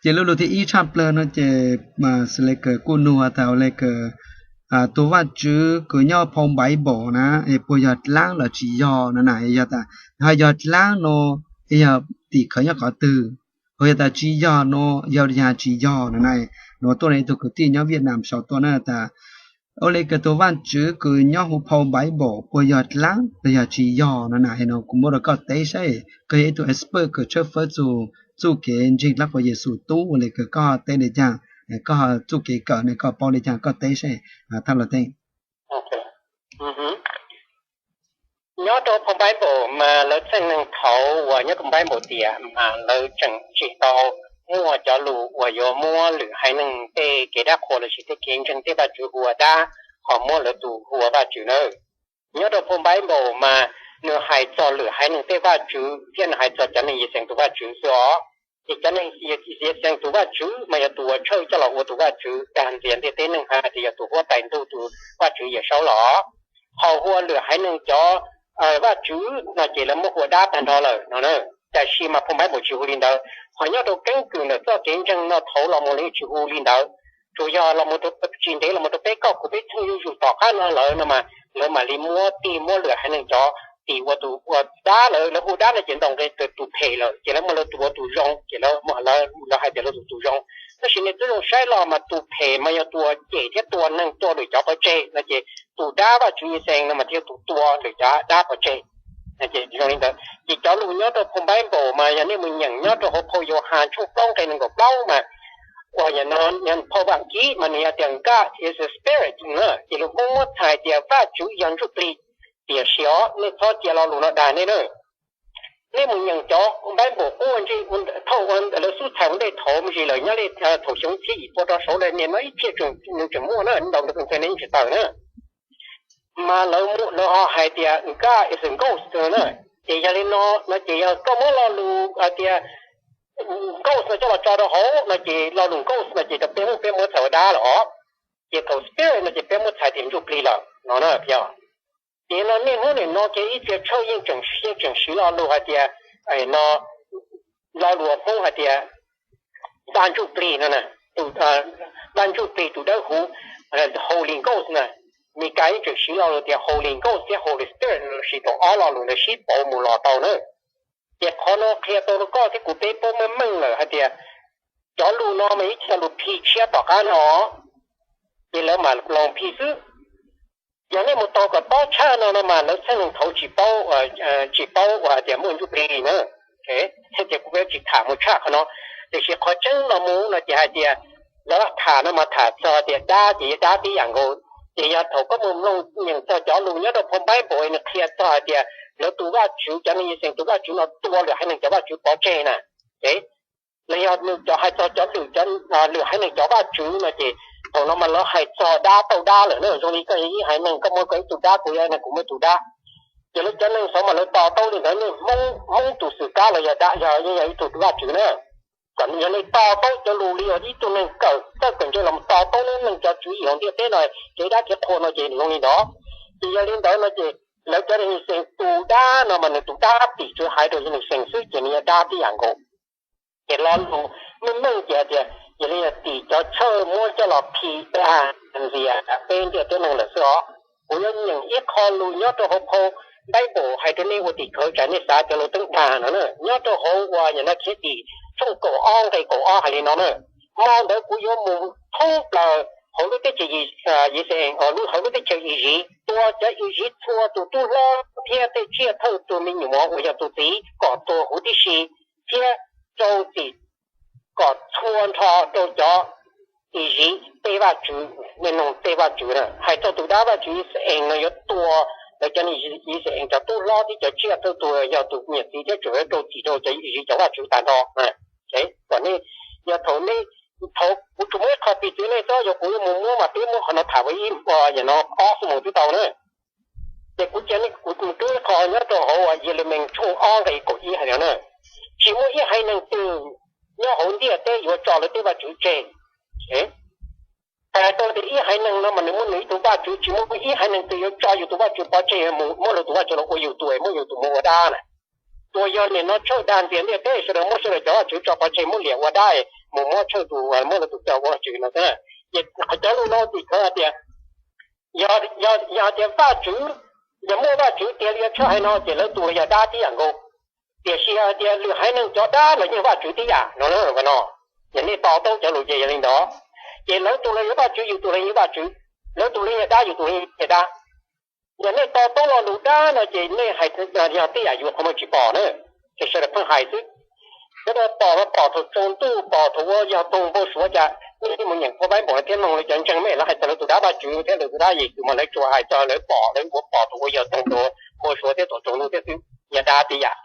Ces lub lus thib ib tshaj plawg no ces Slater kuj nug tas Slater, tus Vajtswv kws nyob phau Bible na es puas yog dlaab los tsis yog no na? Yog tas ho yog dlaab no, yog tim khawv nyob qhov twg? Ho yog tas tsis yog no, yog li cas tsis yog no na? Nov tuaj no ib tug kwv tij nyob Vietnam sau tuaj na tas, Ua li kws tus Vajtswv kws nyob huv phau Bible puas yog dlaab los yog tsis yog no na? No kuv muab rau koj teb saib, koj yog ib tug expert kws tshawb fawb txug txuj kev ntseeg dlaab qhuas Yexus tub, ua li kws koj teb li cas, koj txuj kev kawm ne koj paub li cas, koj teb saib. Thaj Los Teej. Nyob rau phau Bible mas lawv txheej neeg thaud uas nyob rau Bible tiam mas lawv tseem tsis tau muaj cov lus uas yuav muab lwm haiv neeg tej kev dab qhuas lossis tej kev ntseeg tej vaj tswv hu ua dab, ho muab lawv tus hu ua vaj tswv nawb. Nyob rau phau Bible mas nws hais txog lwm haiv neeg tej vaj tswv thiab nws hais txog cov neeg Yixees tus vaj tswv xwb os. Ces cov neeg Yixees tus vaj tswv mas yog tus uas tshawj coj los ua tus vaj tswv, dag ntxias ntiaj teb neeg hais tias yog tus huab tais ntuj tus vaj tswv Yawm Saub los. Ho hu ua lwm haiv neeg cov vaj tswv no ces lawv muab hu ua dab tag nrho lawm no. Tiam sis mas phau Bible tsis hu li ntawd, ho nyob rau keeb kwm ntawm txoj kev ntseeg no thaud los mus lawv yeej tsis hu li ntawd. Tsuas yog los mus rau tsis ntev los mus rau peb, koj kuv peb txheej zuj zus tom qab no lawm no mas lawv mam li muab tig muab lwm haiv neeg cov tim ua tus ua dab lawm, lawv hu dab no ces ntaus nqe tus phem lawm ces lawv muab lawv tus ua tus zoo ces lawv hais tias lawv tus tus zoo. Tab sis nej twb zoo saib los mas tus phem mas yog tus uas cem thiab tua neeg tua lwm cov pov tseg no ces tus dab vaj tswv Yixees no mas thiaj tus tua lwm cov dab pov tseg. Zoo li ntawd ces cov lus nyob rau phau Bible mas yog nej mus nyeem nyob rau hauv phau Yauhas tshooj plaub nqe nees nkaum plaub mas uas yog no, phau Vaam Kib mas nws yog tias God is a spirit na, ces lus Hmoob muab txhais tias Vajtswv yog ntsuj plig. Tiam sis os nej txhob cia lo lus no dag nej na. Nej mus nyeem cov Bible qub ntsej thauj lawv xub txhais ua ntej thaud me ntsis lawm nyob li thaum xyoo txhiab yim pua rau saud lawm niaj hnub ib txhia tseem muaj na, ntau ntawd nej tsis tawm na. Mas lawv ho hais tias God is a ghost na. Ces yog li no no ces yog koj muab lo lus hais tias ghost no coj los tso rau hauv no ces lo lus ghost no ces rau peb Hmoob peb muab txhais ua dab lawm os. Ces thaum spirit no ces peb muab txhais tias ntsuj plig lawm no na. Ces no niaj hnub nim no ces ib txhia tshawj yeej tseem siv, yeej tseem siv lo lus hais tias no, lo lus Hmoob hais tias vaj ntsuj plig no, vaj ntsuj plig tus dawb huv, Holy Ghost na. Mes kas yeej tseem siv lo lus tias Holy Ghost thiab Holy Spirit lossis thaum ob lo lus ntawd sib pauv mus los tau na. Ces qhov no qhia tau rau koj thiab kuv peb paub meej meej lawm hais tias cov lus no mas ib co lus Phij tshiab tom qab no, ces lawv mam loos Phij xwb. Yog nej mus taug kom tob tshaj no no mas lawv txheej neeg thaud tsis paub, tsis paub uas hais tias muaj ntsuj plig na. Ces kuv peb tsis tham mus tshaj qhov no, tiam sis qhov tseeb los mus no ces hais tias lawv tham no mas tham txog tias dab ces yog dab tib yam nkaus. Ces yog thaum koj mus mloog nyeem txog cov lus nyob rau phau Bible nws qhia txog hais tias lawv tus Vajtswv, cov neeg Yixees tus Vajtswv no tua lwm haiv neeg cov vaj tswv pov tseg na. Ces los yog nws cov hais txog cov lwm, lwm haiv neeg cov vaj tswv no ces thaum no mas lawv hais txog dab tauj dab lawm na. Zoo li koj yog ib haiv neeg, koj muaj koj ib tug dab, kuv yog ib haiv neeg, kuv muaj ib tug dab. Ces lawv cov neeg xav mas lawv to taub li ntawd, nej Hmoob tus xwm kab los yog dab, yog yeej yog ib tug Vajtswv na. Kom yog nej to taub cov lus li uas ib tug neeg kawm txawj kawm ntse los to taub lub neej cov tswv yim hauv ntiaj teb no, kev dab kev qhua no ces zoo li ntawd. Ces yog li ntawd no ces lawv cov neeg Yixees tus dab no mas nws tus dab tim tswv haiv rau yog neeg Yixees xwb ces nws yog dab tib yam nkaus. Ces lo lus meej meej ces hais tias yog li tim cov tshawj muab coj los Phij dag ntxias peb ntiaj teb neeg lawm xwb os. Kuv yuav nyeem ib qho lus nyob rau hauv phau Bible hais rau nej ua tim khawv tsam nej xav cov lus teeb dag no na. Nyob rau hauv uas yog no Khiavdim tshooj kaum ob nqe kaum ob hais li no na: Hmo ntawd kuv yuav mus thoob plaws hauv lub teb chaws Yixees, hauv lub teb chaws Iziv, tua cov Iziv txhua tus tub hlob thiab tej tsiaj thawj tug me nyuam uas yog tus txiv kom tuag huv tib si, thiab rau txim kom txhua nrho rau cov Iziv tej vaj tswv. Nej noog tej vaj tswv na, hais txog tus dab vaj tswv Yixayees no yuav tua lawv cov Yixayees cov tub hlob thiab cov tsiaj thawj tug yog tus niam txiv thiab tseem yuav rau txim rau cov Iziv cov vaj tswv tag nrho. Kom nej, yog thaum nej, thaum kuv tsuas muaj ib qho piv txwv nej txhob, yog kuv yuav mus muab mas peb muab qhov no tham ua ib, yog no ob xuab moos twb tau na. Ces kuv cia kuv mus rub ib qho nyob rau hauv uas Yelemis tshooj ob nqe kaum ib hais tias na: Tsis muaj ib haiv neeg twg nyob hauv ntiaj teb yuav tso lawv tej vaj tswv tseg. Hais tau tias ib haiv neeg no mas nws muaj nws ib tug vaj tswv, tsis muaj ib haiv neeg twg yuav tso yus tus vaj tswv pov tseg mus muab lawv tus vaj tswv los ua yus tus, muab yus tus mus ua dab na. Tsuas yog nim no tshawj dag ntxias ntiaj teb sawv daws muab sawv daws cov vaj tswv tso pov tseg muab liam ua dab, mus muab tshawj tus, muab lawv tus coj ua Vajtswv no xwb. Ces qhov cov lus no ces khav hais tias yog, yog tias Vajtswv, yog muaj Vajtswv tiag li yog tshawj hais no ces lawv tus los yog dab tib yam nkaus. Tiam sis yog tias lwm haiv neeg cov dab los yeej Vajtswv tib yam no, no. Yog nej to taub cov lus ces yog li ntawd, ces lawv tus los yog Vajtswv, yus tus los yog Vajtswv, lawv tus los yog dab, yus tus los yog dab. Yog nej to taub lo lus dab no ces nej hais yog tib yam yus qhov muag tsis pom na, ces sawv daws pheej hais xwb. Cov no pom los pom thaum tsaus ntuj, pom thaum ua yog toog npau suav, cas nej mus nyeem phau Bible thiab mloog lawv cov ntseeg, mej lawv hais txog lawv tus dab Vajtswv thiab lawv tus dab Yexus mas lawv tsuas hais txog lawv pom, lawv ua pom thaum ua yog toog npau suav thiab thaum tsaus ntuj thiab xwb, yog dab tib yam.